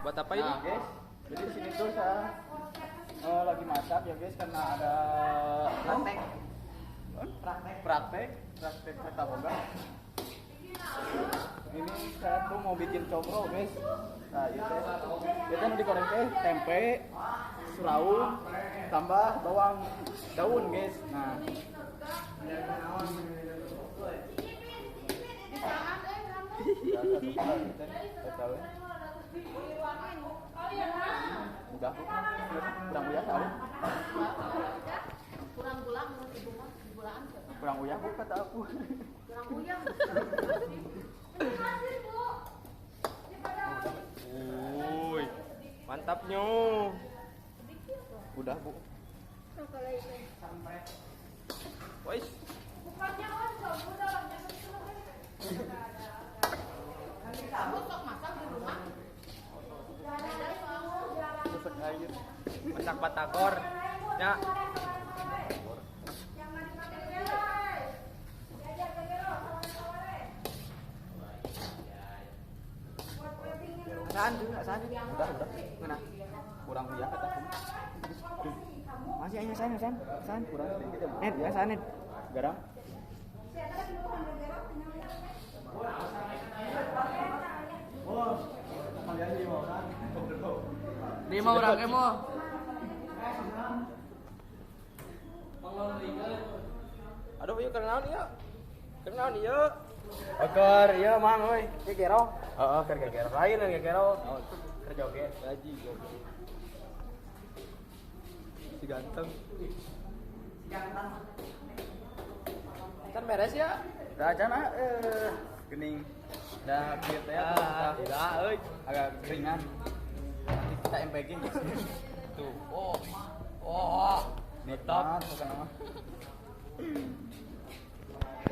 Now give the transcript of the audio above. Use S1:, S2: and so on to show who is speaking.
S1: Buat apa ini?
S2: Nah, guys, jadi di sini tuh saya lagi masak ya guys, karena ada
S3: Praktek.
S2: Praktek praktek kata boga. Ini saya tuh mau bikin combro guys. Nah, itu teh digoreng teh tempe, seraung, tambah bawang daun guys. Nah, udah kurang uyah tahu?
S4: Kurang gula menurut ibu mah, gulaan siapa?
S2: Kurang uyah bu kata aku.
S4: Kurang uyah.
S1: Wuih, mantapnya.
S2: Udah bu.
S1: Wais.
S4: Kamu sok masak di rumah?
S2: Sesek air.
S1: Masak batagor. Ya.
S3: Asan tuh, asan.
S2: Udah.
S3: Mana?
S2: Kurang uyah kata aku.
S3: Masih aja asan, asan. Asan.
S2: Kurang sedikit ya bu.
S3: Net, asan net.
S2: Garam.
S3: Di mau urang ge mo.
S1: Aduh, yuk kenaon ieu? Kenaon ieu?
S3: Oker, ieu mang euy, kekero.
S1: Heeh, keur kekero. Lain yang kekero.
S2: Oh,
S1: Keur joget. Gaji joget. Si ganteng. Kan beres ya?
S2: Dah cana gening. Dah kieu teh
S1: Ah, tidak euy.
S2: agak keringan. Nanti kita MPG.
S1: Tuh. Oh. Oh.
S2: Nikmat bukan nama.